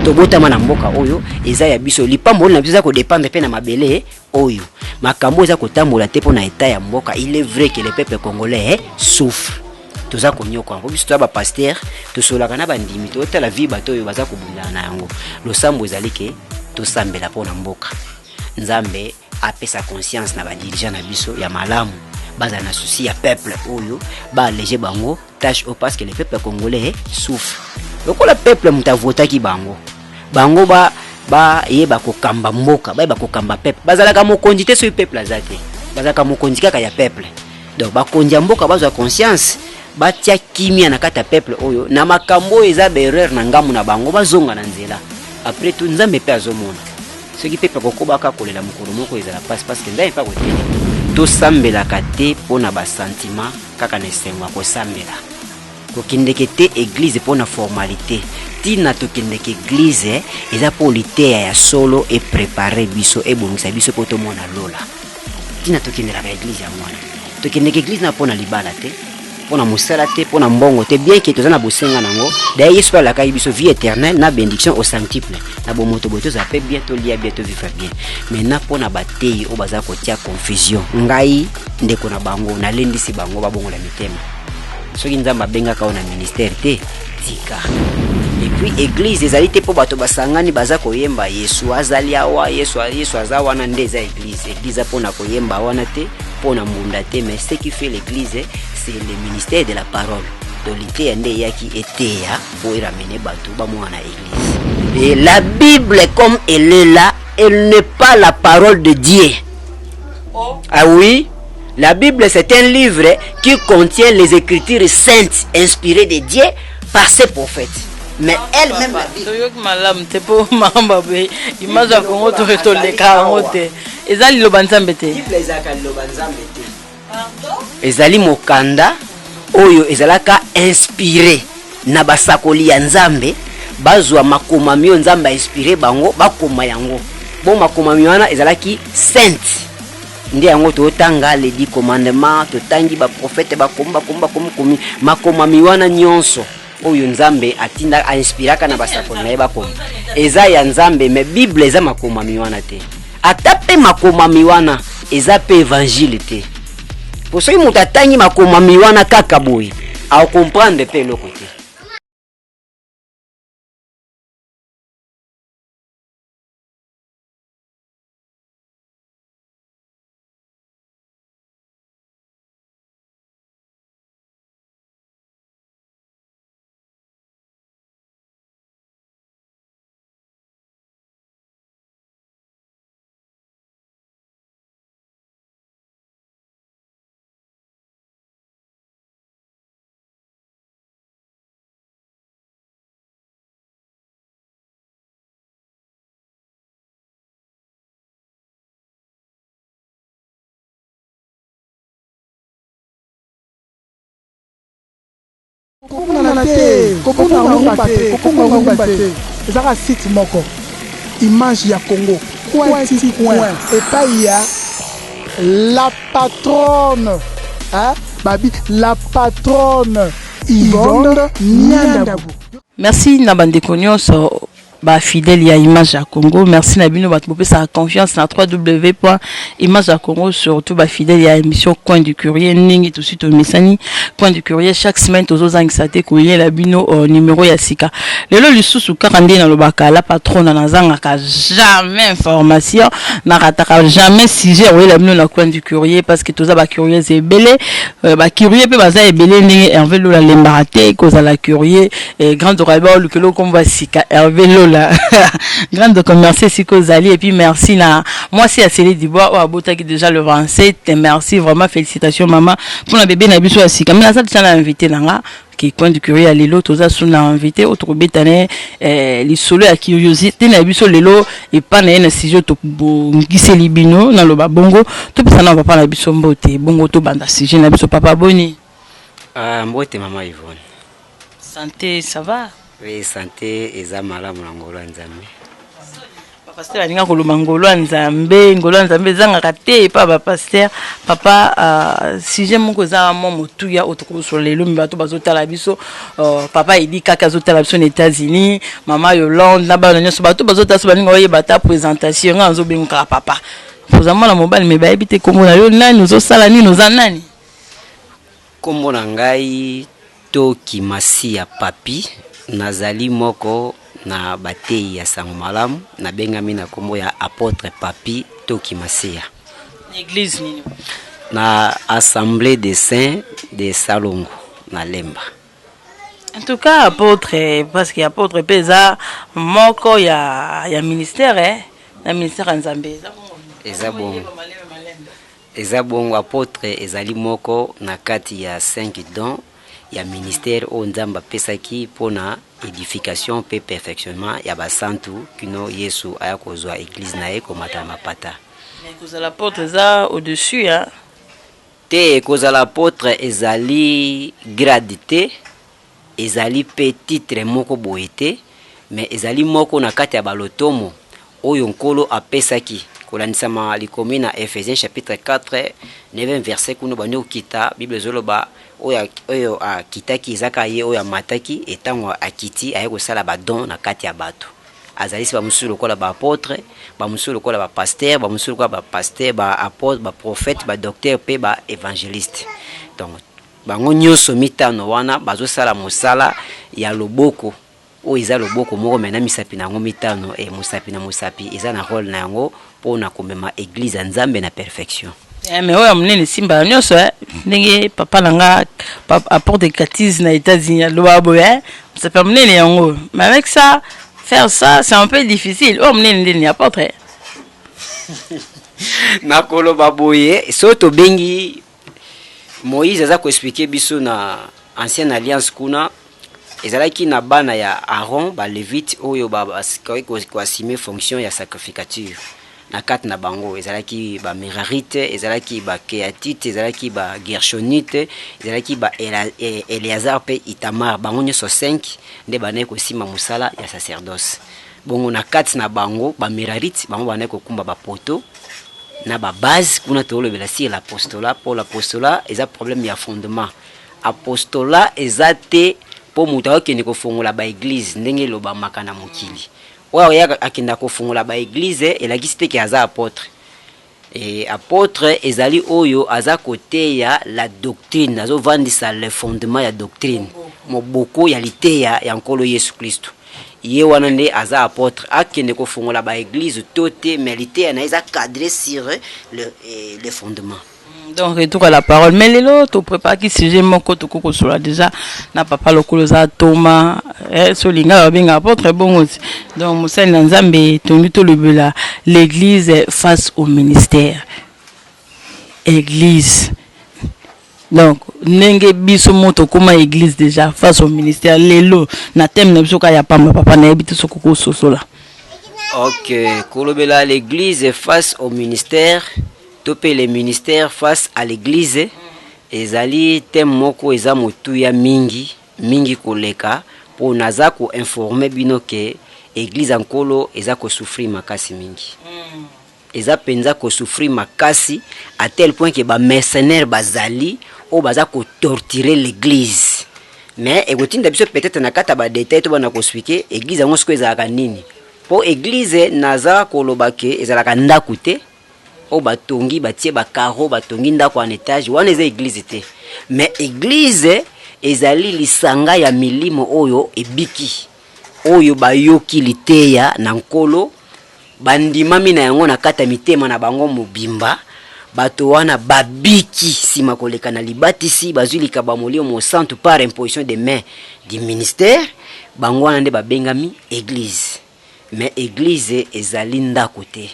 Tobotama na mboka oyo eza ya biso, lipamboli na biso eza kodépendre mpe na mabele oyo. Makambo eza kotambola te mpo na état ya mboka. Il est vrai que le peuple congolais souffre, toza konyokwama mpo biso toza bapasteur, tosolaka na bandimi, totala vie bato oyo baza kobundana na yango. Losambo ezali ke tosambela mpo na mboka, Nzambe apesa conscience na badirigeant na biso ya malamu, bazala na souci ya peuple oyo, baalléger bango tâche oyo, parce que le peuple congolais souffre. Lokola peuple moto avotaki bango, bango ba bayeba kokamba mboka, bayeba kokamba peuple. Bazalaka mokonzi te soki peuple aza te, bazalaka mokonzi kaka ya peuple. Donc bakonzi ya mboka bazwa conscience, batia kimia na kati ya peuple oyo. Na makambo oyo eza baerreur na ngambu na bango, bazonga na nzela. Après tout, Nzambe mpe azomona. Soki peuple akokobaka kolela, mokolo moko ezala mpasi, parce que Nzambe mpe akotelema. Tosambelaka te mpo na basentiment kaka na esengo ya kosambela. Kokendeke te église mpo na formalité. Ntina tokendeke église eza mpo liteya ya solo eprépare biso, ebongisa biso mpo tomona lola. Ntina tokendelaka église yango wana. Tokendeke église na mpo na libala te, mpo na mosala te, mpo na mbongo te, bien que toza na bosenga nango. D'ailleurs, Yesu mpe alakaki biso vie éternelle na bénédiction au centuple na bomoto boye, tozala mpe bien, tolia bien, tovivre bien. Maintenant, mpo na bateyi oyo baza kotia confusion, ngai ndeko na bango nalendisi bango babongola mitema. Soki Nzambe abengaka oyo na ministère te, tika. Et puis église ezali te mpo bato basangani, baza koyemba "Yesu azali awa, Yesu, Yesu aza wana" nde eza église. Église mpona koyemba wana te, mpo na mbunda te. Mais ce qui fait l'église, c'est le ministère de la parole. Donc liteya nde eyaki eteya mpo eramener bato bamona na église. Et la Bible comme elle est là, elle n'est pas la parole de Dieu. Oh. Ah oui, la Bible, c'est un livre qui contient les écritures saintes inspirées de Dieu par ses prophètes. Mais elle-même, la Bible. Toyoki malamu te mpo makambo boye, Image ya Congo toleka yango te. Eza liloba Nzambe te. Bible ezalaka liloba Nzambe te. Ezali mokanda oyo ezalaka inspiré na basakoli ya Nzambe. Bazwa makomami oyo Nzambe ainspiré bango, bakoma yango. Bo makomami wana ezalaki sainte, nde yango totanga les 10 commandements, totangi baprofete bakomi, bakomi, bakomi, komi makomami wana nyonso oyo Nzambe atinda, ainspiraka na basakoli na ye bakoma, eza ya Nzambe. Mais Bible eza makomami wana te. Ata mpe makomami wana eza mpe évangile te, po soki moto atangi makomami wana kaka boye, akomprendre mpe eloko te. Kobungana te, kobunga ngumba te, kobunga ngumba te. Ezaka site moko, Image ya Congo, coin ti coin, epai ya la patronne, hein? Babi la patronne Yvonne Nyandabu. Merci na bandeko nyonso bafidèle ya Image ya Congo. Merci na bino bato bopesaka confiance na 3w image ya Congo, surtout bafidèle ya émission Coin du Courrier. Ndenge tosi tomesani, Coin du Courrier chaque semaine tozozangisa te koyela bino numéro ya sika. Lelo lisusu kaka nde nalobaka, la patronne nazangaka jamais information, narataka jamais sujet oyela bino na Coin du Courrier, parce que toza bacurieuse ebele, bacurieux mpe baza ebele. Ndenge Hervé Lola alembaka te kozala curieux, grande okoyeba olukela okomba sika. Hervé Lola, grande, merci esika ozali. Et puis merci na mwasi ya Sele Dubois oyo abotaki déjà le 27. Merci vraiment, félicitations mama mpona bebe na biso ya sika. Mais naza deja na invité na nga ki Coin du Curieux ya lelo. Toza su na invité oyo tokobeta ne lisolo ya curiosité na biso lelo epa na ye na sujet tobongiseli bino. Naloba bongo, topesa na papa na biso mbote, bongo tobanda sujet na biso. Papa, boni? Ah, mbote mama Yvonne. Santé, ça va? Oui, santé eza malamu na ngolo ya Nzambe. Pasteur alinga koloba ngolo ya Nzambe, ngolo ya Nzambe ezangaka te epa ba pasteur. Papa, sujet moko eza mwa motuya oyo tokosola lelo, me bato bazotala biso, papa Edi kaka azotala biso na États-Unis, mama Yolande na bana nyonso, bato bazotala biso balinga oyeba ta présentation. Nga nazobenga kaka papa, oza mwana mobali, me bayebi te kombo na yo nani, ozosala nini, oza nani? Nkombo na ngai Toki Masiya Papi. Nazali moko na bateyi ya sango malamu, nabengami na nkombo ya apôtre Papi Toki Masiya. Na église nini? Na Assemblée des Saints de Salongo na Lemba. En tout cas apôtre, parce que apôtre mpe eza moko ya ministère, eh? Na ministère ya Nzambe, eza bongo? Eza bongo, eza bongo. Apôtre ezali moko na kati ya 5 dons ya ministère oyo Nzambe apesaki mpona édification mpe perfectionnement ya basantu, kino Yesu aya kozwa église na ye komata na mapata. Mais kozala apôtre eza au-dessus ya Te, kozala apôtre ezali grade te, ezali mpe titre moko boye te, mais ezali moko na kati ya balotomo oyo Nkolo apesaki, kolandisama likomi na Ephésiens chapitre 4, 9 verset. Kuna bandi kokita, Bible ezoloba oyo akitaki eza kaka ye oyo amataki. Etango akiti, aye kosala badon na kati ya bato. Azalisi bamosusu lokola baapôtre, bamosusu lokola bapasteur, bamosusu lokola bapasteur, baapôtre, baprophète, badocteur mpe baévangéliste. Donc bango nyonso mitano wana bazosala mosala ya loboko oyo eza loboko moko, me na misapi na yango mitano, e mosapi na mosapi eza na rôle na yango mpona komema église ya Nzambe na perfection. Eh, mais oyo ya monene esimba nyonso, eh, ndenge papa na nga apôtre Katise na États-Unis aloba boye, eh, mosapi ya monene yango. Mais avec ça, faire ça, c'est un peu difficile. Oyo monene ndeni apôtre? Nakoloba boye, so tobengi Moïse, aza koexpliquer biso na Ancienne Alliance. Kuna ezalaki na bana ya Aaron, balévite, oyo bakoki koassumer fonction ya sacrificature. Na kati na bango ezalaki bamerarite, ezalaki bakeatite, ezalaki bagershonite, ezalaki ba Eleazar mpe Itamar. Bango nyonso 5 nde bandaki kosimba mosala ya sacerdoce. Bongo na kati na bango, bamerarite, bango bandaki kokumba bapoteau na babase. Kuna tolobela sur l'apostolat, mpo l'apostolat eza problème ya fondement. Apostolat eza te mpo moto akokende kofongola baéglise ndenge elobamaka na mokili. Oyo oya akenda kofongola baéglise elakisi te ke aza apôtre. E apôtre ezali oyo aza koteya la doctrine, azovandisa le fondement ya doctrine, moboko ya liteya ya Nkolo Yesu Kristo. Ye wana nde aza apôtre. Akende kofongola baéglise to te, mais liteya na ye eza cadré sur le fondement. Donc retour à la parole. Mais lelo topréparaki sujet moko, tokoki kosola déjà na papa lokolo oza Toma, eh, so olinga babenga apôtre bongo ti. Donc mosali na Nzambe, tongi tolobela l'église face au ministère. Église donc, ndenge biso mo tokóma église déjà face au ministère, lelo na thème na biso kaka ya pamba. Papa, nayebi te soki okososola. Ok, kolobela l'église face au ministère to mpe le ministère face à l'église ezali thème moko eza motuya mingi mingi koleka, mpo naza koinformer bino ke église ya Nkolo eza kosouffrir makasi mingi. Eza mpenza kosouffrir makasi à tel point ke bamercenaire bazali oyo baza kotorturer l'église. Mais ekotinda biso peut-être na kati ya badétail to bana koexpliquer église yango sikoyo ezalaka nini, mpo église, naza koloba ke ezalaka ndako te oyo batongi, batie bacarreaux, batongi ndako en étage. Wana eza église te. Mais église ezali lisanga ya milimo oyo ebiki, oyo bayoki liteya na Nkolo, bandimami na yango na kati ya mitema na bango mobimba. Bato wana babiki nsima koleka na libatisi, bazwi likaba Molimo Mosantu par imposition de main du ministère. Bango wana nde babengami église. Mais église ezali ndako te.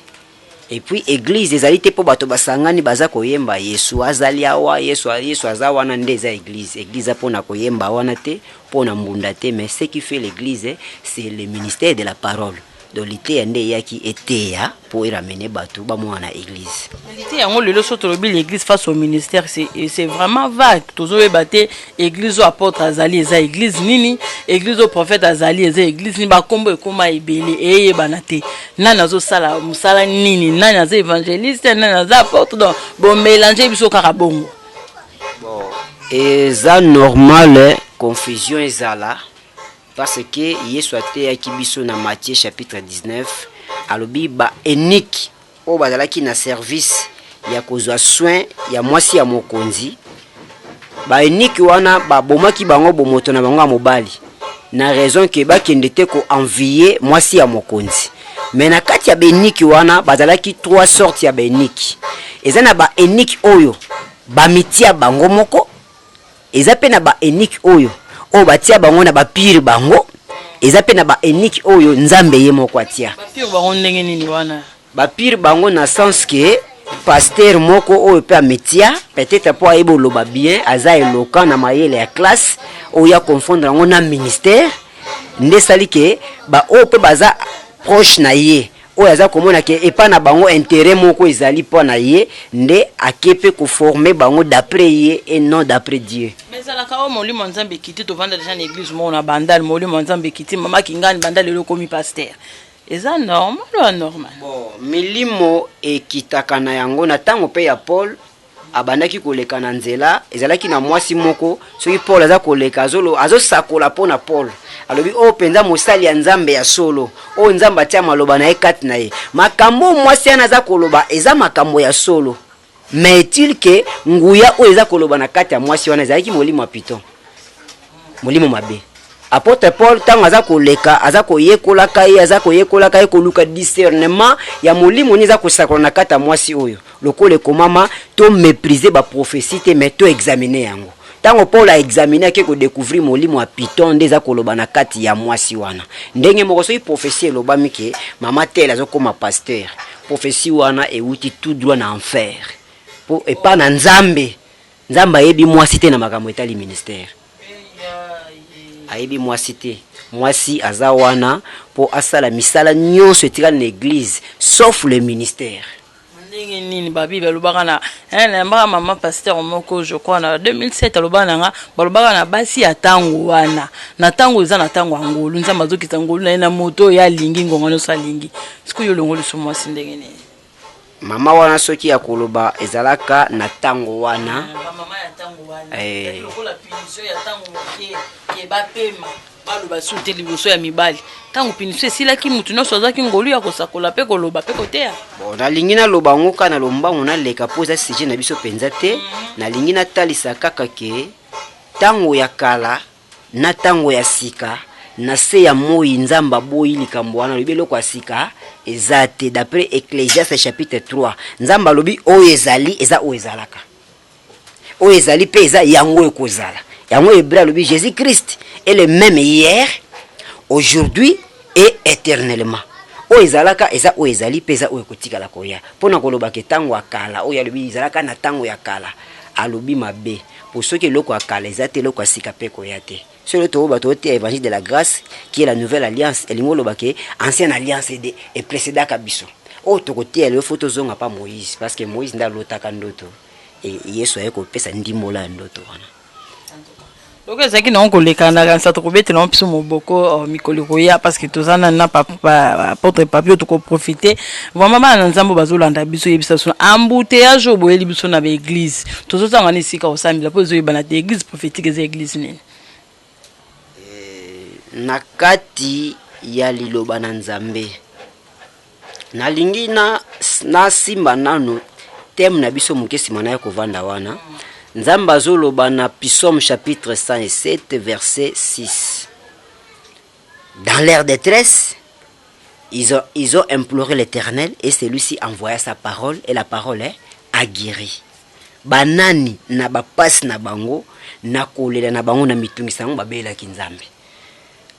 Et puis église ezali te mpo bato basangani, baza koyemba "Yesu azali awa, Yesu, Yesu aza wana" nde eza église. Église eza mpona koyemba wana te, mpona mbunda te. Mais ce qui fait l'église, c'est le ministère de la parole. Donc liteya nde eyaki eteya mpo eramener bato bamona na église. Liteya yango lelo, so tolobi l'église face au ministère, c'est vraiment vague. Tozoyeba te église oyo apôtre azali eza église nini, église oyo prophète azali eza église nini. Bakombo ekóma ebele, eyebana te nani azosala mosala nini, nani aza évangéliste, nani aza apôtre. Donc bomélange biso kaka bongo. Bon, eza normal confusion ezala, parce que Yesu ateyaki biso na Matthieu chapitre 19, alobi baeunuques oyo bazalaki na service ya kozwa soin ya mwasi ya mokonzi, baeunuques wana babomaki bango bomoto na bango ya mobali na raison ke bakende te koenvier mwasi ya mokonzi. Mais na kati ya baeunuques wana bazalaki trois sortes ya baeunuques. Eza na baeunuques oyo bamitia bango moko, eza mpe na baeunuques oyo batia bango na bapire bango, eza mpe na baeunuques oyo Nzambe ye moko atia. Bapire bango ndenge nini wana? Bapire bango na sens ke pasteur moko oyo mpe ametia peut-être mpo ayebi oloba bien, aza éloquent na mayele ya classe, oyo aconfondre yango na ministère, nde esali ke baoyo mpe baza proche na ye, oyo aza komona ke epai na bango intérêt moko ezali mpo na ye, nde ake mpe koformer bango d'après ye et non d'après Dieu. Mais ezalaka oyo molimo ya Nzambe ekiti, tovanda deja na église moko na Bandal, molimo ya Nzambe ekiti, mama Kingani banda lelo okomi pasteur, eza normal o anormal? Bon, milimo ekitaka na yango. Na ntango mpe ya Paul, abandaki koleka na nzela, ezalaki na mwasi moko, soki Paul aza koleka, azosakola mpo na Paul, alobi: "Oyo mpenza mosali ya Nzambe ya solo, oyo Nzambe atia maloba na ye kati na ye." Makambo oyo mwasi wana aza koloba eza makambo ya solo, mais est-il ke nguya oyo eza koloba na kati ya mwasi wana ezalaki molimo ya python, molimo mabe. Apôtre Paul, ntango aza koleka, aza koyekolaka ye, aza koyekolaka ye, koluka discernement ya molimo nini eza kosakola na kati ya mwasi oyo. Lokola ekomama, to méprise baprophétie te, mais to examine yango. Ntango Paul aexamine, ake kodécouvrir molimo ya python nde eza koloba na kati ya mwasi wana. Ndenge moko, soki prophétie elobami ke mama tel azokóma pasteur, prophétie wana ewuti tout droit na enfer, mpo epa na Nzambe, Nzambe ayebi mwasi te na makambo etali ministère. Ayebi mwasi te. Mwasi aza wana mpo asala misala nyonso etikali na église sauf le ministère. Ndenge nini babi balobaka na nayambaka mama pasteur moko, je crois na 2007, alobaka na nga, balobaka na basi ya ntango wana, na ntango eza na ntango ya ngolu, Nzambe azokita ngolu na ye na moto oyo alingi, ngonga nyonso alingi. Sikoyo olongoli so mwasi ndenge nini? Mama wana, soki ya koloba ezalaka na ntango wana. Bamama ya ntango wana lokola punition ya ntango moke ke bapema, baloba su te liboso ya mibali. Ntango punition esilaki, mutu nyonso azwaki ngolu ya kosakola mpe koloba mpe koteya. Bon, nalingi naloba yango kaka na lombango, naleka mpo eza sujet na biso mpenza te. Nalingi natalisa kaka ke ntango ya kala na ntango ya sika na se ya moi, Nzambe aboyi likambo wana, alobi eloko ya sika eza te. D'après Ecclésiaste chapitre 3, Nzambe alobi oyo ezali eza oyo ezalaka, oyo ezali mpe eza yango ekozala yango. Hébreu alobi Jésus Christ est le même hier, aujourd'hui et éternellement. Oyo ezalaka eza oyo ezali mpe eza oyo ekotikala koya. Mpona kolobaka ntango ya kala, oyo alobi ezalaka na ntango ya kala, alobi mabe, po soki eloko ya kala eza te, eloko ya sika mpe koya te. Soki toyoba toteya évangile de la grâce qui est la nouvelle alliance, elingi oloba ke ancienne alliance eprécédaka biso. Oyo tokoteya lelo, faut tozonga pa Moïse, parce que Moïse nde alotaka ndoto e Yesu aye kopesa ndimbola ya ndoto wana. Loko ezalaki nango koleka na kanisa, tokobetela ngo biso moboko mikolo koya, parce que toza nani na apôtre Papi oyo tokoprofite vraiment. Bana na Nzambe bazolanda biso, yebisa biso embouteillage oyo boyeli biso na baéglise. Tozozanga na esika kosambela mpo ezoyebana te église prophétique eza église nini. Na kati ya liloba na Nzambe, nalingi na nasimba nano thème na biso moke nsima na ye kovanda wana. Nzambe azoloba na Psaume chapitre 107 verset 6: "Dans leur détresse, ils ont imploré l'Éternel et celui-ci envoya sa parole et la parole a guéri." Banani na bapasi na bango, na kolela na bango, na mitungisa yango, babelelaki Nzambe.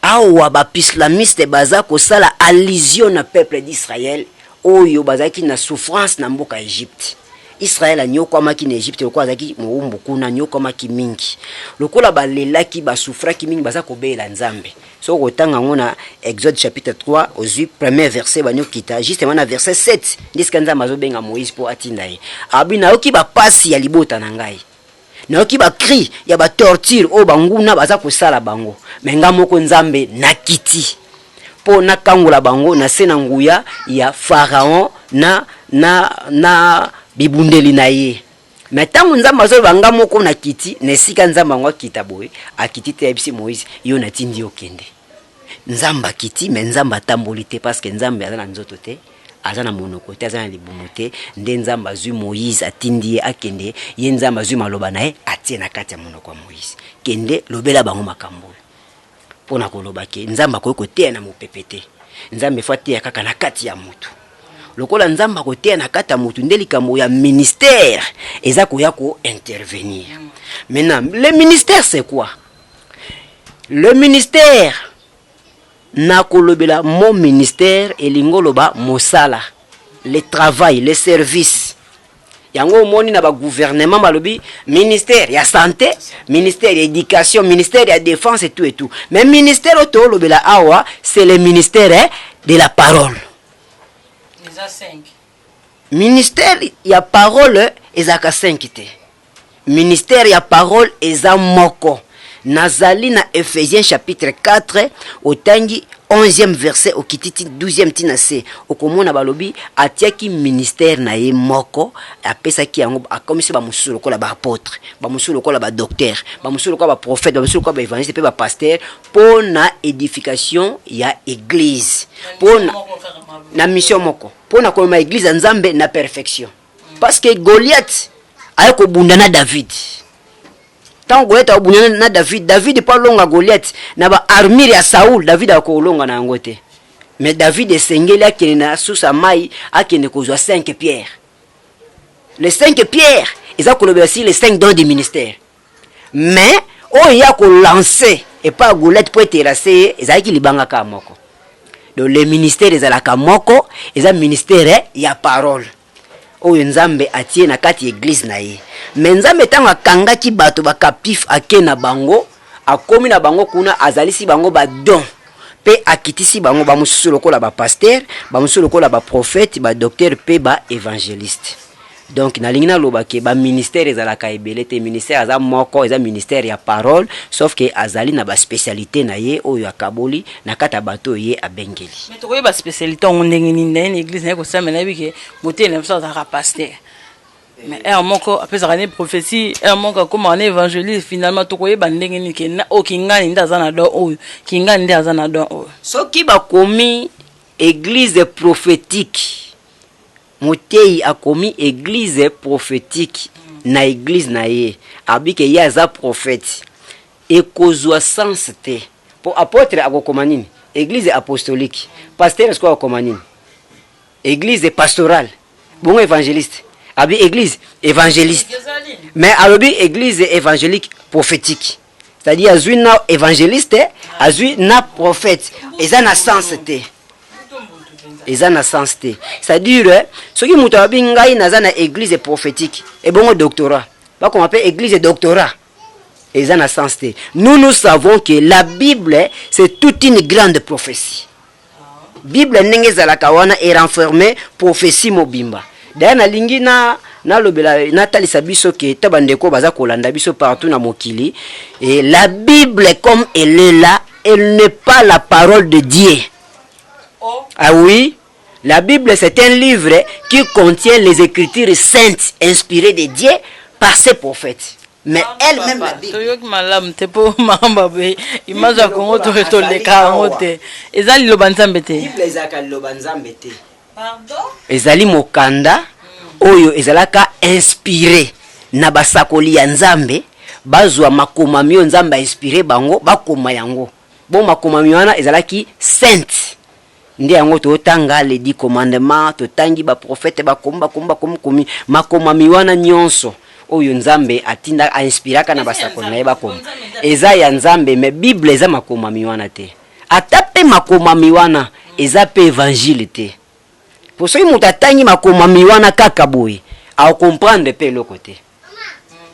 Awa bapsalmiste baza kosala allusion na peuple d'Israël oyo bazalaki na souffrance na mboka Egypte. Israel anyokwamaki na Egypte lokola azalaki mowumbu kuna, anyokwamaki mingi. Lokola balelaki, basufraki mingi, baza kobelela Nzambe. Soki okotanga yango na Exode chapitre 3, ozwi premier verset bani okita justement na verset 7, nde esika Nzambe azobenga Moïse mpo atinda ye. Abi, nayoki bapasi ya libota na ngai, nayoki bacri ya batorture oyo banguna baza kosala bango, me nga moko Nzambe nakiti mpo nakangola bango na se na nguya ya Pharaon na bibundeli na ye. Me ntango Nzambe azoloba nga moko nakiti, na esika Nzambe yango akita boye, akiti te, ayebisi Moïse, yo natindi yo kende. Nzambe akiti, me Nzambe atamboli te, parce que Nzambe aza na nzoto te, aza na monoko te, aza na libumu te. Nde Nzambe azwi Moïse, atindi ye akende. Ye Nzambe azwi maloba na ye, atie na kati ya monoko ya Moïse: kende, lobela bango makambo oyo. Mpo na koloba ke Nzambe akoki koteya na mopepe te, Nzambe faut ateya kaka na kati ya motu. Lokola Nzambe akoteya na kati ya motu, nde likambo ya ministère eza koya kointervenir. Maintenant, le ministère, c'est quoi le ministère? Na kolobela mo ministère, elingi oloba mosala, le travail, le service. Yango omoni na bagouvernement balobi ministère ya santé, ministère ya éducation, ministère ya défense et tout et tout. Mais ministère oyo toolobela awa, c'est le ministère, eh, de la parole. Eza 5. Ministère ya parole ezalaka 5 te, ministère ya parole eza moko. Nazali na Ephésiens chapitre 4, otangi 11e verset, okiti ti 12e, ntina se okomona balobi atiaki ministère na ye moko, apesaki yango, akomisi bamosusu lokola baapôtre, bamosusu lokola badocteur, bamosusu lokola baprophète, bamosusu lokola baévangéliste mpe bapasteur, mpo na édification ya église, mpo na mission moko, mpo na komema église ya Nzambe na perfection. Parce que Goliath aye kobunda na David. Ntango Goliath akobunda na David, David mpo alonga Goliath na baarmure ya Saul, David akolonga na yango te. Mais David esengeli akende na susa mai, akende kozwa 5 pierres. Les 5 pierres eza kolobela si les 5 dons du ministère. Mais oyo ya kolancer epai ya Goliath mpo eterrasser ye, ezalaki libanga kaka moko. Donc le ministère ezalaka moko, eza ministère ya parole oyo Nzambe atie na kati ya église na ye. Me Nzambe, ntango akangaki bato bacaptif, ake na bango, akomi na bango kuna, azalisi bango badon mpe akitisi bango, bamosusu lokola bapasteur, bamosusu lokola baprophète, badocteur mpe baévangéliste. Donc nalingi naloba ke baministère ezalaka ebele te. Ministère aza moko, eza ministère ya parole, sauf ke azali na baspécialité na ye oyo akaboli na kati ya bato oyo ye abengeli. Mais tokoyeba spécialité yango ndenge nini? Na ye na église naye kosambela, nayebi ke motele na biso azalaka pasteur, mais heure moko apesaka ne prophétie, heure moko akomaka na évangéliste. Finalement tokoyeba ndenge nini ke oyo kingani nde aza na don oyo, kingani nde aza na don oyo? Soki bakomi église prophétique, motei akomi église prophétique na église na ye, abike ye aza prophète, ekozwa sens te. Po apôtre akokoma nini? Église apostolique. Pasteur sikoyo akokoma nini? Église pastorale. Bongo évangéliste abi église évangéliste, mais alobi église évangélique prophétique, c'est-à-dire azwi na évangéliste, azwi na prophète, eza na sens te, eza na sens te. C'est-à-dire soki moto alobi ngai naza na église prophétique, ebongo doctorat bakoma mpe église doctorat, eza na sens te. Nous, nous savons que la Bible, c'est toute une grande prophétie. Bible ndenge ezalaka wana, erenferme prophétie mobimba. D'ailleurs nalingi na nalobela, natalisa biso ke ta bandeko baza kolanda biso partout na mokili, et la Bible comme elle est là, elle n'est pas la parole de Dieu. Oh. Ah oui, la Bible, c'est un livre qui contient les écritures saintes inspirées de Dieu par ses prophètes, mais elle-même, la Bible, Toyoki malamu te, mpo makambo boye, image ya Kongo toleka yango te, eza liloba Nzambe te. Bible ezalaka liloba Nzambe te. Ezali mokanda oyo ezalaka inspiré na basakoli ya Nzambe. Bazwa makomami oyo Nzambe ainspiré bango, bakoma yango. Bo makomami wana ezalaki sainte, nde yango totanga les 10 commandements, totangi baprofete, bakomi, bakomi, bakomi, komi makomami wana nyonso oyo Nzambe atinda, ainspiraka na basakoli na ye bakoma, eza ya Nzambe. Mais Bible eza makomami wana te. Ata mpe makomami wana eza mpe évangile te. Po soki moto atangi makomami wana kaka boye, Akocomprendre mpe eloko te,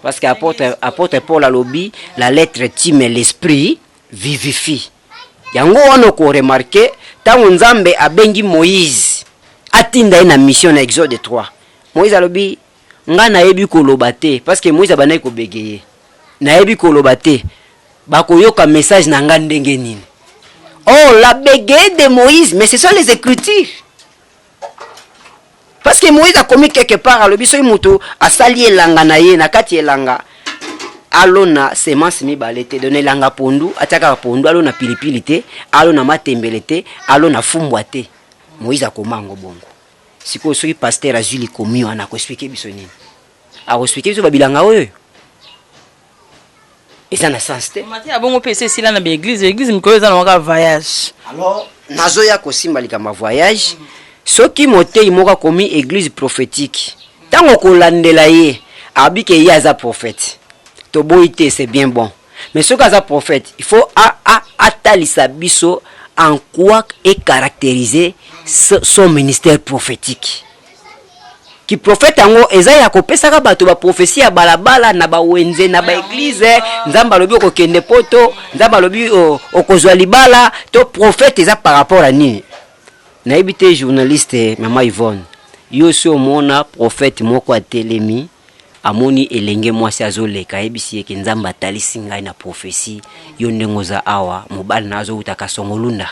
parce que apôtre Paul alobi: "La lettre tue, mais l'esprit vivifie." Yango wana okoremarquer, ntango Nzambe abengi Moïse, atinda ye na mission na Exode 3, Moïse alobi: "Nga nayebi koloba te", parce que Moïse abandaki kobégayer. "Nayebi koloba te, bakoyoka message na nga ndenge nini?" Oh, la bégaye de Moïse, mais ce sont les Écritures, parce que Moïse akomi quelque part, alobi soki moto asali elanga na ye, na kati elanga alona semence mibale te. Don elanga pondu, atia kaka pondu, alona pilipili te, alona matembele te, alona fumbwa te. Moïse akoma yango bongo. Sikoyo soki pasteur azwi likomi wana, akoexpliquer biso nini? Akoexpliquer biso babilanga oyo eza na sens te. Mate ya bongo mpe esi esila na baéglise. Église mikolo eza na maka voyage. Alors nazoya kosimba likambo ya voyage. Soki motei moko akomi église prophétique, ntango kolandela ye, abike ye aza prophète, toboyi te, c'est bien bon. Mais soki aza prophète, il faut atalisa biso en quoi est caractérisé son ministère prophétique. Ki prophète yango eza ya kopesaka bato baprophétie ya balabala, na bawenze, na baéglise: Nzambe alobi okokende Poto, Nzambe alobi okozwa libala. To prophète eza par rapport à nini? Nayebi te. Journaliste mama Yvonne, yo si omona prophète moko atelemi, amoni elenge mwasi azoleka, ayebisi ye ke: "Nzambe atalisi ngai na prophétie, yo ndenge oza awa, mobali na azowuta Kasongolunda,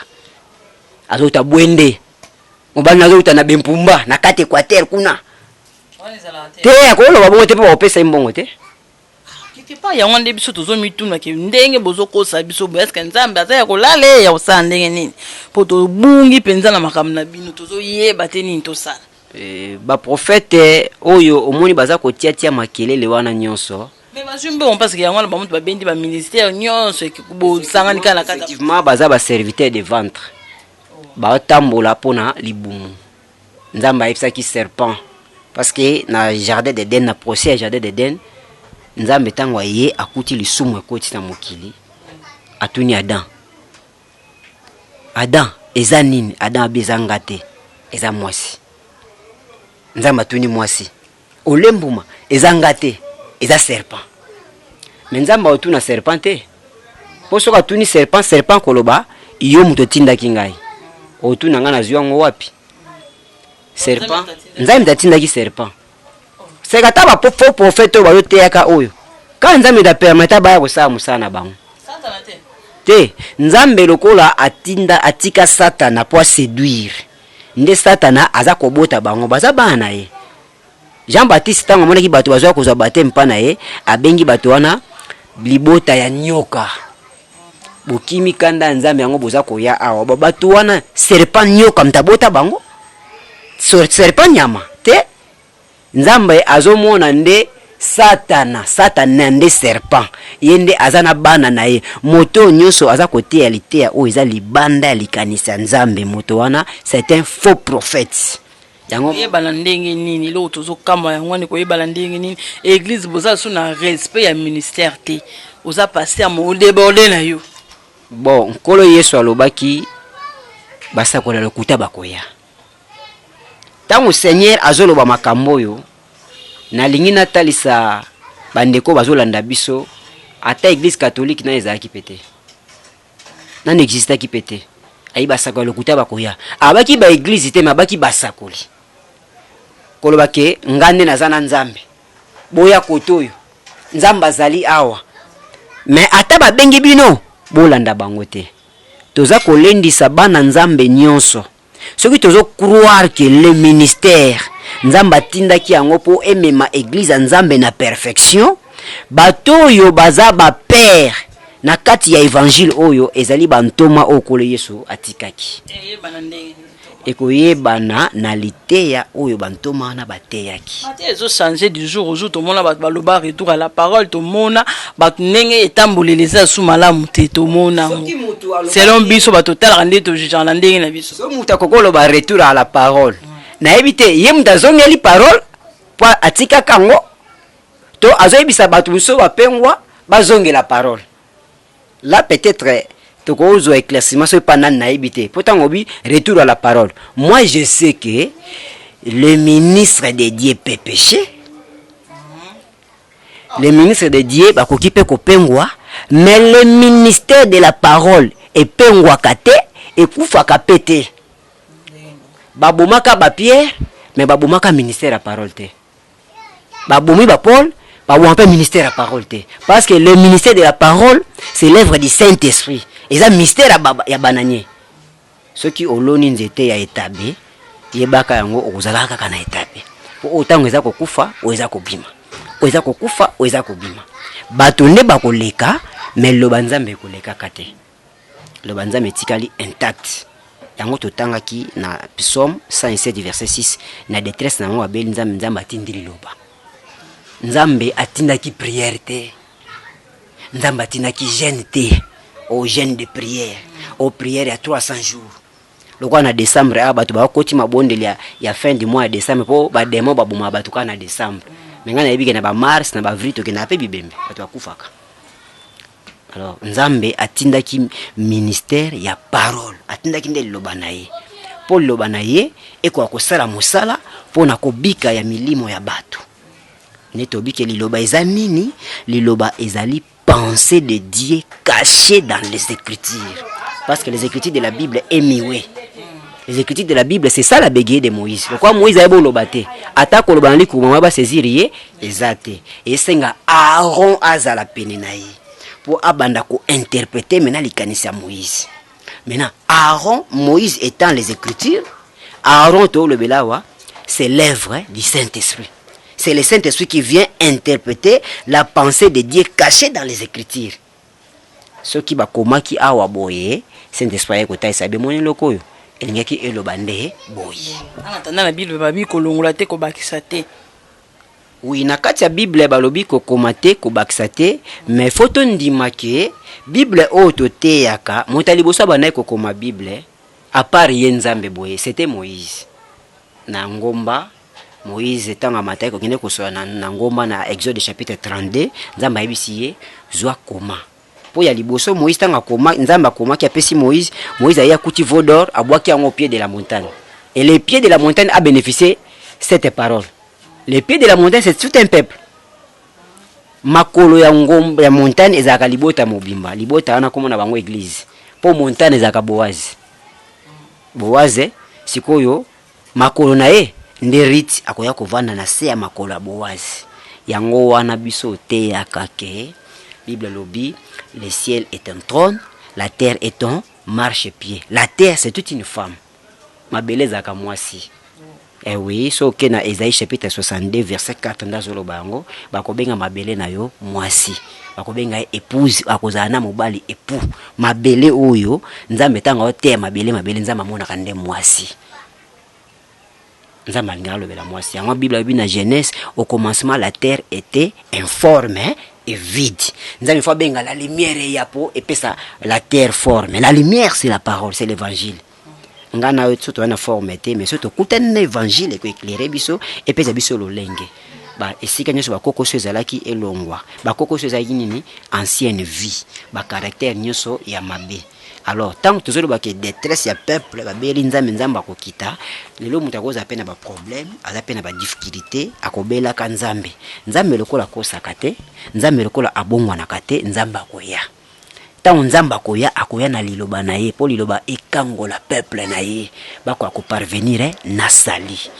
azowuta Bwende, mobali na azowuta na Bempumba na kati Équateur kuna"? Te, akoloba bongo te, mpo bakopesa ye mbongo te. Quelque part yango nde biso tozomituna ke ndenge bozokosa biso boye, eske Nzambe aza ya kolala, ye ya kosala ndenge nini? Mpo tobungi mpenza na makambo na bino, tozoyeba te nini tosala. Baprofete oyo omoni baza kotiatia makelele wana nyonso. Mais bazwi mbongo, parce que yango wana bamoto babendi baministère nyonso, bosangani kaka na kati. Effectivement, baza baserviteur de ventre, baotambola mpona libumu. Nzambe ayebisaki serpent, parce que na jardin d'Eden, na procès ya jardin d'Eden, Nzambe ntango aye, akuti lisumu ekoti na mokili, atuni Adam: "Adam, eza nini?" Adam abi: "Eza nga te, eza mwasi." Nzambe atuni mwasi: "Ole mbuma?" "Eza nga te, eza serpent." Mais Nzambe aotuna serpent te, mpo soki atuni serpent, serpent koloba: "Yo moto otindaki ngai, otuna ngai nazwi yango wapi?" Serpent, Nzambe moto atindaki serpent. Seka ata bafaux prophète oyo bazoteyaka oyo, kaka Nzambe apermettre baya kosala mosala na bango te. Nzambe lokola atinda, atika Satana mpo aséduire, nde Satana aza kobota bango, baza bana na ye. Jean Baptiste, ntango amonaki bato bazwa kozwa baptême mpa na ye, abengi bato wana libota ya nyoka. Bokimi kanda ya Nzambe, yango boza koya awa. Bato wana, serpent, nyoka moto abota bango. Serpent nyama te, Nzambe azomona nde Satana. Satana nde serpent, ye nde aza na bana na ye. Moto oyo nyonso aza koteya liteya oyo eza libanda ya likanisi ya Nzambe, moto wana c'est un faux prophète. Yango koyebana ndenge nini? Eloko tozokamwa yango wana, koyebana ndenge nini église boza so na respect ya ministère te? Oza pasteur, mo odéborde na yo. Bon, Nkolo Yesu alobaki basakola lokuta bakoya. Ntango Seigneur azoloba makambo oyo, nalingi natalisa bandeko bazolanda biso, ata église catholique nani ezalaki pe te, nani existaki pe te. Ayi basakoli lokuta bakoya, abaki baéglise te, me abaki basakoli koloba ke nga nde naza na Nzambe, boya kote oyo, Nzambe azali awa. Me ata babengi bino, bolanda bango te. Toza kolendisa bana Nzambe nyonso, soki tozocroire ke le ministère Nzambe atindaki yango mpo emema église ya Nzambe na perfection, bato oyo baza bapère na kati ya évangile oyo ezali bantoma oyo Nkolo Yesu atikaki. Eyebana ndenge? Ekoyebana na liteya oyo bantoma wana bateyaki. Ate ezochange du jour au jour. Tomona bato baloba retour à la parole, tomona bato ndenge etamboleli eza su malamu te, tomona yango. Soki moto alobaki- Selon biso bato totalaka nde tojugeaka na ndenge na biso. So moto akoki koloba retour à la parole, nayebi te ye moto azongeli parole po atikaka yango, to azoyebisa bato mosusu bapengwa bazongela parole. Là peut-être tokozwa éclaircissement soki mpa nani, nayebi te. Po ntango obi retour à la parole, moi je sais que le ministre de Dieu peut pécher. Les ministres de Dieu bakoki mpe kopengwa, mais le ministère de la parole epengwaka te, ekufaka mpe te. Babomaka bapierre, mais babomaka ministère ya parole te. Babomi bapaul, baboma mpe ministère ya parole te, parce que le ministère de la parole, c'est l'œuvre du Saint-Esprit. Eza mystère ya bananie. Soki oloni nzete ya etabe, yebaka yango, okozalaka kaka na etabe, po oyo ntango eza kokufa, oyo eza kobima, oyo eza kokufa, oyo eza kobima. Bato nde bakoleka, mais loba Nzambe ekolekaka te. Loba Nzambe etikali intact. Yango totangaki na Psaume 107 verset 6. Na détresse na yango abeli Nzambe, Nzambe atindi liloba. Nzambe atindaki prière te, Nzambe atindaki jeûne te, o jeûne de prière, o prière ya 300 jours. Lokola na décembre awa, bato bakoti mabondeli ya fin du mois ya décembre, mpo badémons babomaka bato kaka na décembre. Mais ngai nayebi ke na bamars, na baavril, tokendaka mpe bibembe, bato bakufaka. Alors Nzambe atindaki ministère ya parole, atindaki nde liloba na ye, mpo liloba na ye ekoka kosala mosala mpo na kobika ya milimo ya bato. Nde tobike liloba eza nini? Liloba ezali pensée de Dieu cachée dans les Écritures, parce que les Écritures de la Bible est muet. Les Écritures de la Bible, c'est ça la bégaye de Moïse. Lokwa Moïse ayebi oloba te, ata koloba na likuma mwa basaisir ye eza te. Esenga Aaron azala pene na ye mpo abanda kointerpréter maintenant likanisi ya Moïse. Maintenant Aaron, Moïse étant les Écritures, Aaron tolobela awa, c'est l'œuvre du Saint-Esprit. C'est le Saint-Esprit qui vient interpréter la pensée de Dieu cachée dans les Écritures. Soki bakomaki awa boye, Saint-Esprit aye kotalisa: bemoni eloko oyo elingaki eloba nde boye. En attendant, na Bible babi kolongola te, kobakisa te. Oui, na kati ya Bible balobi kokoma te, kobakisa te, mais faut tondima ke Bible oyo toteyaka, moto ya liboso abandaki kokoma Bible à part ye Nzambe boye, c'était Moïse na ngomba. Moïse, ntango amataki kokende kosola na ngomba, na Exode chapitre 32, Nzambe ayebisi ye: zwa, koma. Mpo ya liboso Moïse, ntango akoma, Nzambe akomaki, apesi Moïse. Moïse aye, akuti veau d'or, abwaki yango au pied de la montagne, et le pied de la montagne a bénéficié cette parole. Le pied de la montagne, c'est tout un peuple. Makolo ya ngomba, ya montagne, ezalaka libota mobimba. Libota wana komona bango église, mpo montagne ezalaka Boaze. Boaze sikoyo, makolo na ye nde Ruth akoya kovanda na se ya makolo ya Boaze. Yango wana biso oteyaka ke Bible elobi: le ciel est un trône, la terre est un marche-pied. La terre, c'est toute une femme. Mabele ezalaka mwasi. Eh oui, so oke na Esaïe chapitre 62 verset 4, nde azoloba yango: bakobenga mabele na yo mwasi, bakobenga ye épouse, akozala na mobali, époux. Mabele oyo, Nzambe ntango aoteya mabele, mabele, Nzambe amonaka nde mwasi. Nzambe alingaka alobela mwasi. Yango Bible alobi na Genèse: au commencement, la terre était informe et vide. Nzambe faut abenga la lumière eya po epesa la terre forme. La lumière, c'est la parole, c'est l'évangile. Ngai na yo so toza na forme te, mais so tokutani na évangile, ekoéclairer biso, epesa biso lolenge. Ba esika nyonso bakokoso ezalaki elongwa. Bakokoso ezalaki nini? Ancienne vie, bacaractère nyonso ya mabe. Alors ntango tozoloba ke détresse ya peuple, babeli Nzambe, Nzambe akokita. Lelo moto akozala mpe na baproblème, aza mpe na badifficulté, akobelaka Nzambe. Nzambe lokola akosaka te, Nzambe lokola abongwanaka te, Nzambe akoya. Ntango Nzambe akoya, akoya na liloba na ye, mpo liloba ekangola peuple na ye, bakoka koparvenir na salut.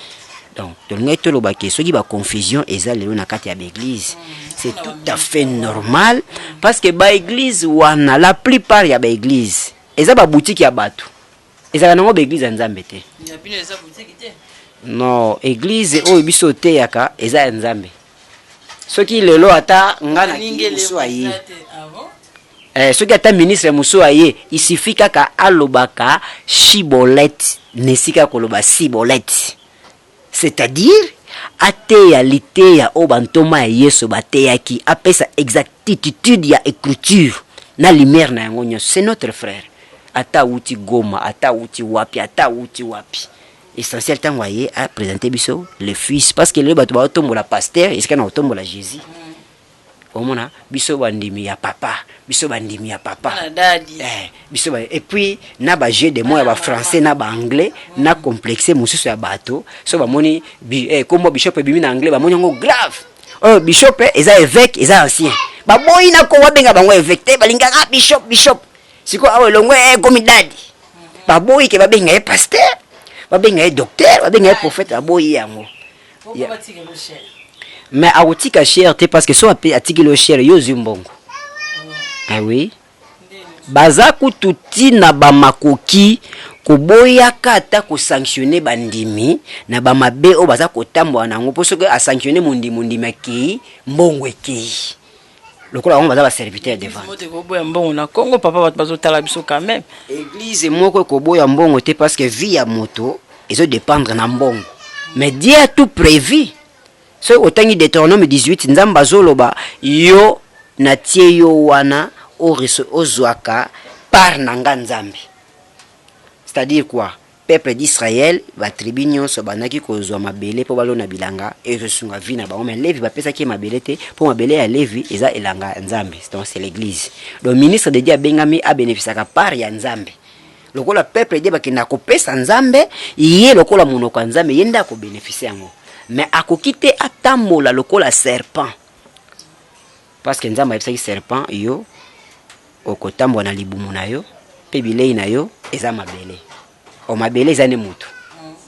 Donc tolingaki toloba ke soki baconfusion eza lelo na kati ya baéglise, c'est tout à fait normal, parce que baéglise wana, la plupart ya baéglise eza baboutique ya bato, ezalaka nango baéglise ya Nzambe te. Ya bino eza boutique te? Non, église oyo biso oteyaka eza ya Nzambe. Soki lelo ata nga na mosu aye, Ah bon? Soki ata ministre mosusu aye, il suffit kaka alobaka shibboleth na esika ya koloba sibolete, c'est-à-dire ateya liteya oyo bantoma ya Yesu bateyaki, apesa exactitude ya écriture na lumière na yango nyonso, c'est notre frère. Ata awuti Goma, ata awuti wapi, ata awuti wapi, essentiel ntango aye aprésente biso le Fils, parce que lelo bato baotombola pasteur esika na kotombola Jésus. Omona biso bandimi ya papa, biso bandimi ya papa. Na dadi. Biso ba, et puis na ba jeu de mots ya bafrançais na baanglais na complexe mosusu ya bato. So bamoni kombo bishop ebimi na anglais, bamoni yango grave. Oyo bishop eza évêque, eza ancien. Baboyi na Kongo babenga bango évêque te, balingaka bishop, bishop. Sikoyo awa elongo ekomi daddy. Baboyi ke babenga ye pasteur, babenga ye docteur, babenga ye prophète, baboyi yango. Mais akotika cher te, parce que so atikeli yo cher, yo ozwi mbongo. Ah oui, baza kutu ntina bamakoki koboyaka ata kosanctionner bandimi na bamabe oyo baza kotambola na yango, mpo soki asanctionner mondimi, mondimi akei, mbongo ekei. Lokola bango baza baserviteur de vente. Moto ekoboya mbongo na Congo, papa, bato bazotala biso quand même. Église moko ekoboya mbongo te, parce que vie ya moto ezodépendre na mbongo. Mais Dieu a tout prévu. Soki otangi Deutéronome 18, Nzambe azoloba: yo natie yo wana ozwaka part na nga Nzambe. C'est-à-dire quoi? Peuple d'Israël, batribu nyonso bandaki kozwa mabele mpo balona bilanga, ezosunga vie na bango. Mais Levi, bapesaki ye mabele te, mpo mabele ya Levi eza elanga ya Nzambe, donc c'est l'église. Donc ministre de Dieu abengami abénéficiaka part ya Nzambe. Lokola peuple de bakendaka kopesa Nzambe, ye lokola monoko ya Nzambe, ye nde akobénéficier yango. Mais akoki te atambola lokola serpent, parce que Nzambe ayebisaki serpent: yo okotambola na libumu na yo, mpe bilei na yo eza mabele. O mabele eza nde motu.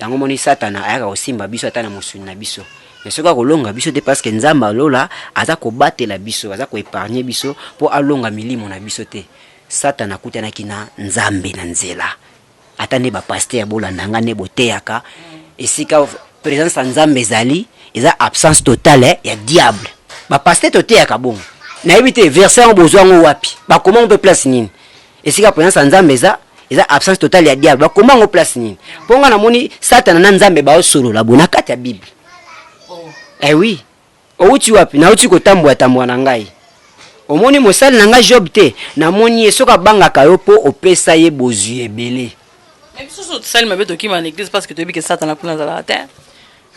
Yango moni Satana ayaka kosimba biso ata na mosuni na biso, mais soki akolonga biso te, parce que Nzambe alola aza kobatela biso, aza koépargner biso mpo alonga milimo na biso te. Satana akutanaki na Nzambe na nzela. Ata nde bapasteur bolanda nga, nde boteyaka, esika présence ya Nzambe ezali, eza absence totale ya diable. Bapasteur toteyaka bongo, nayebi te verset yango bozwa yango wapi, bakoma yango mpe place nini. Esika présence ya Nzambe eza, eza absence totale ya diable. Bakoma yango place nini? Mpo nga namoni Satana na Nzambe baosolola bo na kati ya Bible. Eh oui, outi wapi? Nauti kotambola tambola na ngai. Omoni mosali na ngai Job te? Namoni ye, soki abangaka yo mpo opesa ye bozwi ebele. Mais biso so tosali mabe, tokima na église, parce que toyebi ke Satana kuna azalaka te.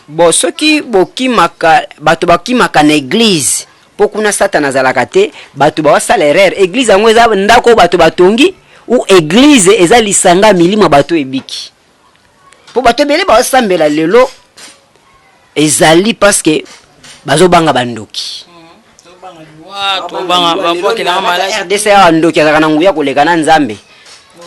Bon, soki bokimaka, bato bakimaka na église mpo kuna Satana azalaka te, bato baosala erreur. Église yango eza ndako oyo bato batongi, ou église eza lisanga ya milimo ya bato ebiki? Mpo bato ebele baosambela lelo ezali parce que bazobanga bandoki. Tobanga babwakelanga maladi. RDC awa, ndoki azalaka na nguya koleka na Nzambe.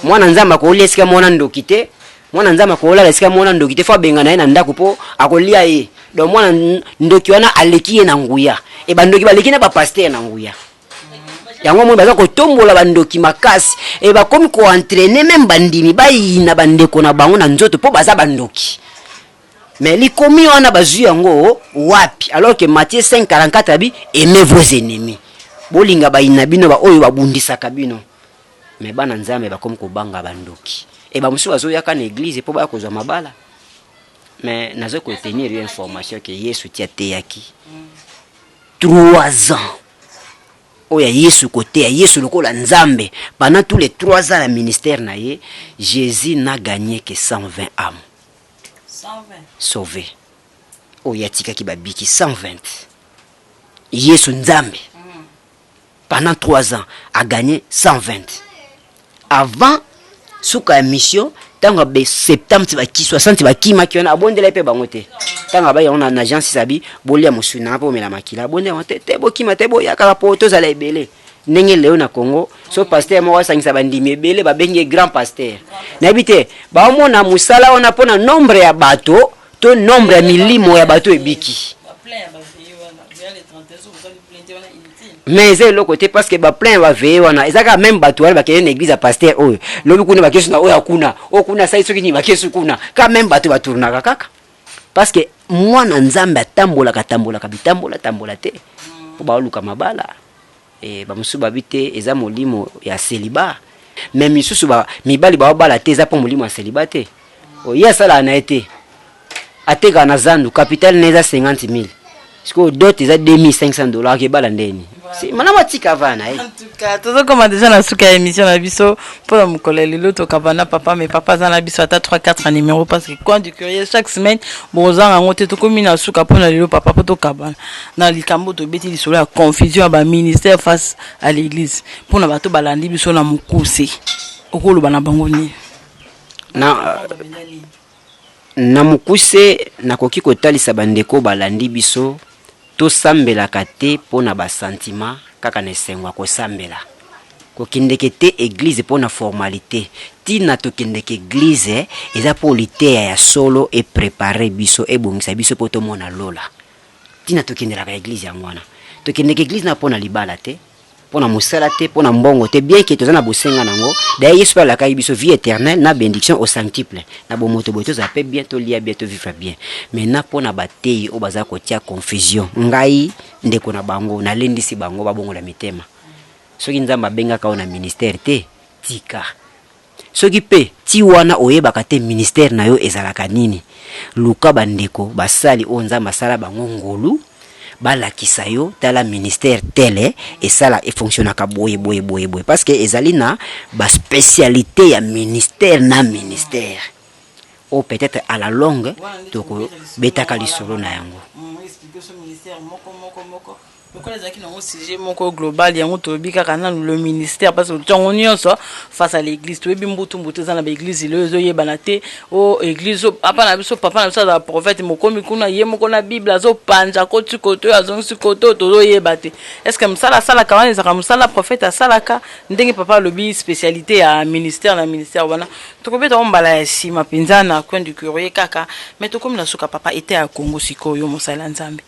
Mwana Nzambe akolia esika mwana ndoki te, mwana Nzambe akolala esika mwana ndoki te. Fo abenga na ye na ndako mpo akolia ye. Donc mwana ndoki wana aleki ye na nguya. E bandoki baleki na bapasteur na nguya. Yango moni baza kotombola bandoki makasi, e bakomi koentraîner même bandimi bayina bandeko na bango na nzoto mpo baza bandoki. Mais likomi wana bazwi yango wapi, alors que Matthieu 5:44 abi: "Aimez vos ennemis", bolinga bayina bino, baoyo babundisaka bino. Mais bana Nzambe bakomi kobanga bandoki. E bamosusu bazoyaka na église mpo baya kozwa mabala. Mais nazoki kotenir yo information ke Yesu ti ateyaki 3 ans oyo ya Yesu koteya, Yesu lokola Nzambe, pendant tous les 3 ans ya ministère na ye, Jésus n'a gagné que 120 âmes sauvées. Oyo atikaki babiki 120. Yesu Nzambe, pendant 3 ans a gagné 120. Avant suka ya mission, ntango abe 70 baki, 60 bakimaki wana, abondela mpe bango te. Ntango abai yango na Jean 6, abi: "Bolia mosuni nanga mpo omela makila." Abondela yango te: "Te, bokima te, boya kaka mpo tozala ebele." Ndenge lelo na Congo, so pasteur moko asangisa bandimi ebele, babengi ye grand pasteur. Nayebi te baomona mosala wana mpo na nombre ya bato to nombre ya milimo ya bato ebiki. Mais eza eloko te, parce que baplein ya baveillée wana eza kaka même bato wana bakende na église ya pasteur oyo, lobi kuna bakesu na oyo ya kuna, oyo kuna asali soki nini, bakesu kuna. Ka même bato batournaka kaka, parce que mwana Nzambe atambolaka tambolaka bitambola tambola te mpo baoluka mabala. E, bamosusu babi te, eza molimo ya célibat. Mais misusu mibali baobala te, eza mpo molimo ya célibat te. Ye asalaka na ye te, atekaka na zandu, capital na eza 50 000, sikoyo dot eza 2500 dollars, akebala ndeni? Mana matika va na ye. En tout cas, tozokoma déjà na suka ya émission na biso mpona mokolo ya lelo. Tokaba na papa, mais papa aza na biso ata 3 4 numéro, parce que Coin du Curieux, chaque semaine bozanga yango te. Tokomi na suka mpona lelo, papa, mpo tokabana na likambo tobeti lisolo ya confusion ya baministère face à l'église. Mpona bato balandi biso na mokuse, okoloba na bango nini? Na mokuse, nakoki kotalisa bandeko balandi biso. Tosambelaka te mpo na ba sentiments, kaka na esengo ya kosambela. Kokendeke te eglise mpo na formalite. Tina tokendeke eglise eza mpo liteya ya solo e preparer biso, ebongisa biso mpo tomona lola. Tina tokendelaka eglise yango wana. Tokendeke eglise na mpo na libala te, mpo na mosala te, mpo na mbongo te, bien que toza na bosenga na yango. D'ailleurs Yesu mpe alakaki biso vie eternelle na benediction au centuple. Na bomoto boye tozala mpe bien, tolia bien, to vivre bien. Maintenant mpo na bateyi oyo baza kotia confusion, ngai ndeko na bango nalendisi bango babongola mitema. Soki Nzambe abengaka yo na ministère te, tika. Soki pe ti wana oyebaka te ministère na yo ezalaka nini, luka ba ndeko basali oyo Nzambe asala bango ngolu balakisa yo tala ministère tel esala e fonctionnaka boye boye boye boye parce que ezali na ba specialite ya ministère na ministère oyo peut-être à la longue toko betaka lisolo na yango. Lokola ezalaki nango sujet moko global, yango tolobi kaka nanu le ministère, parce que ntango nyonso face à l'église toyebi mbutu mbutu eza na baeglise lelo ezoyebana te. O église oyo papa na biso, papa na biso azala prophète, mokomi kuna ye moko na Bible azopanza, akoti kote oyo, azongisi kote oyo, tozoyeba te est ce que mosala asalaka wana ezalaka mosala prophète asalaka. Ndenge papa alobi, spécialité ya ministère na ministère wana tokobeta ngo mbala ya nsima mpenza na Coin du Courrier kaka. Mais tokomi na suka, papa. Ete ya Congo sikoyo, mosala ya Nzambe,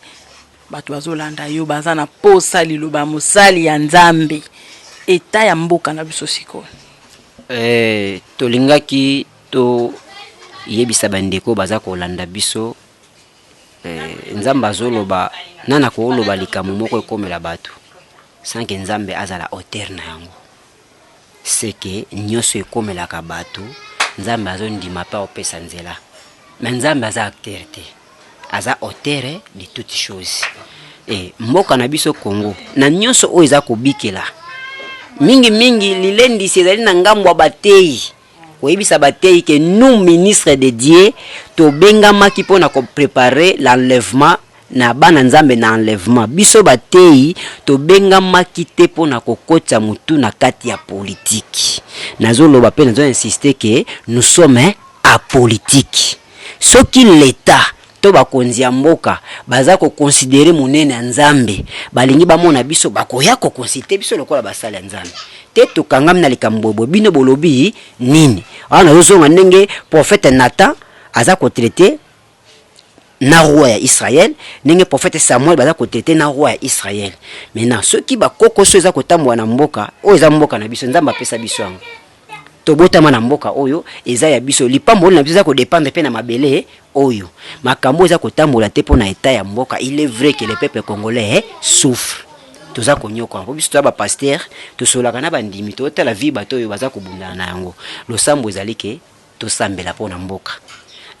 bato bazolanda yo, baza na posa liloba ya mosali ya Nzambe. Eta ya mboka na biso sikoyo? Tolingaki toyebisa bandeko baza kolanda biso, Nzambe azoloba nana kooloba likambo moko ekomela bato sans que Nzambe azala auteur na yango. Seke nyonso ekomelaka bato, Nzambe azondima mpe aopesa nzela, mais Nzambe aza acteur te, aza auteur de toutes choses. E mboka na biso Congo na nyonso oyo eza kobikela mingimingi, lilendisi ezali na ngambo ya bateyi, koyebisa bateyi ke nous, ministre de Dieu, tobengamaki mpona kopréparer l'enlèvement na bana Nzambe na enlèvement. Biso bateyi tobengamaki te mpona kokotisa motu na kati ya politiki. Nazoloba mpe nazo insister ke nous sommes apolitique. Soki l'État to bakonzi ya mboka baza koconsidérer monene ya Nzambe, balingi bamona biso, bakoya koconsulter biso lokola basali ya Nzambe te. Tokangami na likambo boye, bino bolobi nini? Wana nazozonga ndenge prophète Nathan aza kotraiter na roi ya Israel, ndenge prophète Samuel baza kotraiter na roi ya Israel. Maintenant, soki bakokoso eza kotambola na mboka oyo, eza mboka na biso, Nzambe apesa biso yango, tobotama na mboka oyo, eza ya biso. Lipamboli na biso eza kodépendre mpe na mabele oyo. Makambo eza kotambola te mpo na état ya mboka. Il est vrai que le peuple congolais souffre, toza konyokwama, mpo biso toza bapasteur, tosolaka na bandimi, totala vie bato oyo baza kobundana na yango. Losambo ezali ke tosambela mpo na mboka,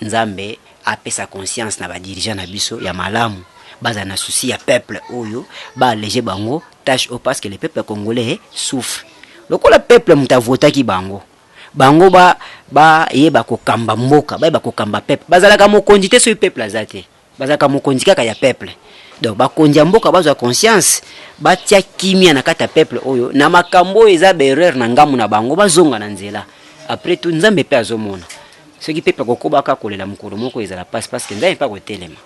Nzambe apesa conscience na badirigeant na biso ya malamu, bazala na souci ya peuple oyo, baalléger bango tâche oyo, parce que le peuple congolais souffre. Lokola peuple moto avotaki bango, bango bayeba kokamba mboka, bayeba kokamba peuple. Bazalaka mokonzi te soki peuple aza te, bazalaka mokonzi kaka ya peuple. Donc bakonzi ya mboka bazwa conscience, batia kimia na kati ya peuple oyo. Na makambo oyo eza baerreur na ngambu na bango, bazonga na nzela. Après tout, Nzambe mpe azomona. Soki peuple akokobaka kolela, mokolo moko ezala mpasi, parce que Nzambe mpe akotelema.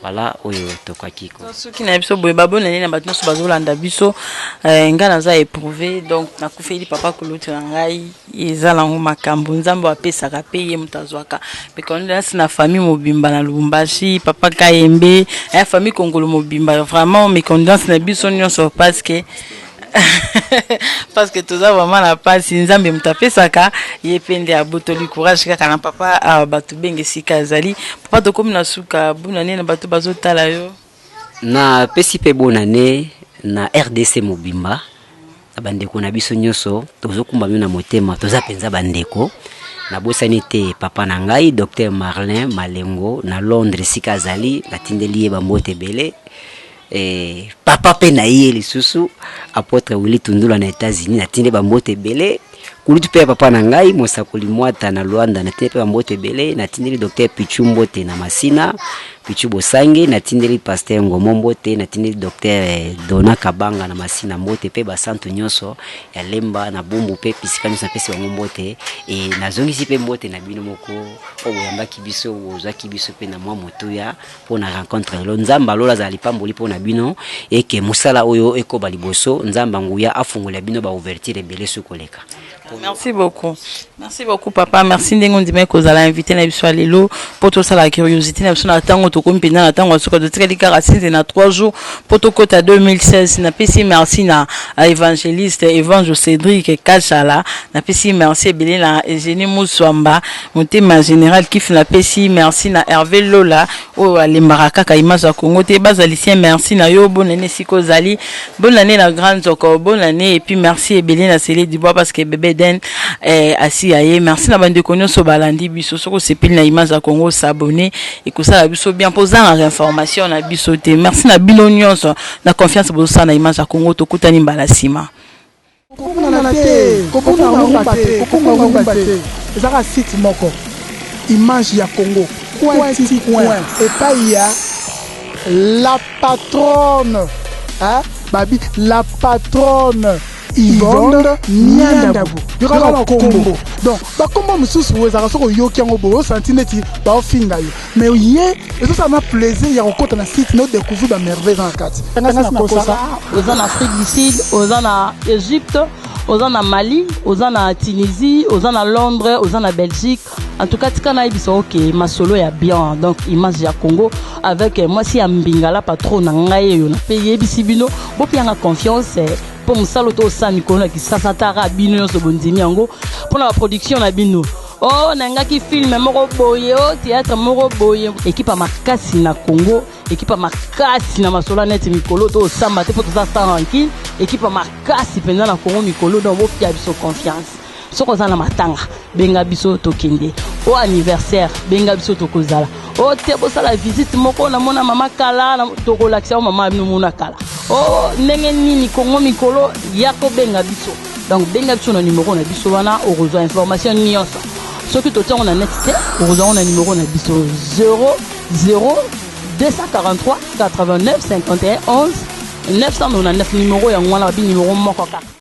Voilà oyo tokaki ko Soki na biso boye, babonani na bato nyonso bazolanda biso. Ngai naza éprouvé, donc nakufeli papa kulutu na ngai. Eza nango makambo Nzambe apesaka mpe ye moto azwaka. Mpe condoléance na famille mobimba na Lubumbashi, papa Kayembe, famille Kongolo mobimba. Vraiment, mes condoléances na biso nyonso, parce que toza vraiment na mpasi. Nzambe moto apesaka, ye mpe nde abotoli. Courage kaka na papa awa, bato benge esika azali. Papa, tokomi na suka. Bonane na bato bazotala yo. Napesi mpe bonane na RDC mobimba, na bandeko na biso nyonso tozokumba bino na motema, toza mpenza bandeko. Nabosani te papa na ngai, Dr Marlin Malengo, na Londres esika azali, natindeli ye bambote ebele. Papa mpe na ye lisusu, apôtre Willy Tundula, na États-Unis, natindi bambote ebele. Kulutu mpe ya papa na ngai, mosakoli Mwata, na Lwanda, natindi mpe bambote ebele. Natindeli Dr Pichu mbote na Masina. Pichu Bosange, natindeli pasteur Ngomo mbote, natindeli docteur Dona Kabanga na Masina mbote, mpe basantu nyonso ya Lemba na Bumbu mpe bisika nyonso napesi bango mbote. E nazongisi mpe mbote na bino moko oyo boyambaki biso, bozwaki biso mpe na mwa motuya mpo na rencontre lelo. Nzambe alola azala lipamboli mpo na bino, eke mosala oyo ekoba liboso. Nzambe nguya afungola bino baouverture ebele soki koleka. Merci beaucoup, merci beaucoup papa, merci ndenge ondimaki kozala invité na biso ya lelo mpo tosala curiosité na biso na ntango tokomi mpenza na ntango ya suka. Totikali kaka sinze na 3 jours mpo tokɔta 2016. Napesi merci na évangéliste Evange Cédric Kachala, napesi merci ebele na Eugénie Muswamba, motema général Kif, napesi merci na Hervé Lola oyo alembaka kaka image ya Congo te. Bazalicien, merci na yo, bonne année esika ozali, bonne année na Grand Nzoko, bonne année. Et puis merci ebele na Sele Dubois parce que bébé Den asi aye. Merci na bandeko nyonso balandi biso. Soki osepeli na image ya Congo, s'abonner, ekosala biso bien mpo ozangaka information na biso te. Merci na bino nyonso na confiance bozosala na image ya Congo. Tokutani mbala nsima. Kobungana te, kobunga rumba te, kokonga rumba te. Ezaka site moko, image ya Congo, coin ti coin, epai ya la patronne, hein? Babi la patronne Yvonne Niandabu, yokaka bakombo. Donc bakombo mosusu ezalaka soki oyoki yango boye, osanti neti baofinga yo, mais ye ezosala na plaisir ya kokɔta na site na odécouvrir bamerveille eza na kati. Nakosa. Oza na Afrique du Sud, oza na Égypte, oza na Mali, oza na Tunisie, oza na Londres, oza na Belgique, en tout cas tika nayebisa oke masolo ya bien. Donc image ya Congo avec mwasi ya mbingala, patron na ngai oyo nape yebisi bino, bopianga confiance mpo mosala to osala mikolo na Kisasa taka bino nyonso bondimi yango mpona baproduction na bino. O nangaki film moko boye, o théâtre moko boye, équipe ya makasi na Congo, équipe ya makasi na masolo neti mikolo to osamba te mpo toza tranquille. Équipe ya makasi mpenza na Congo mikolo, donc bopia biso confiance. Soki oza na matanga, benga biso tokende, o anniversaire, benga biso tokozala, o te bosala visite moko namona mama kala, tokolakisa o mama bino mona kala o ndenge nini. Kongo mikolo ya kobenga biso, donc benga biso na numero na biso wana, okozwa information nyonso. Soki totiango na net te, okozwa ngo na numero na biso 0 0 243 89 51 11 999. Numero yango wana, babi numero moko kaka.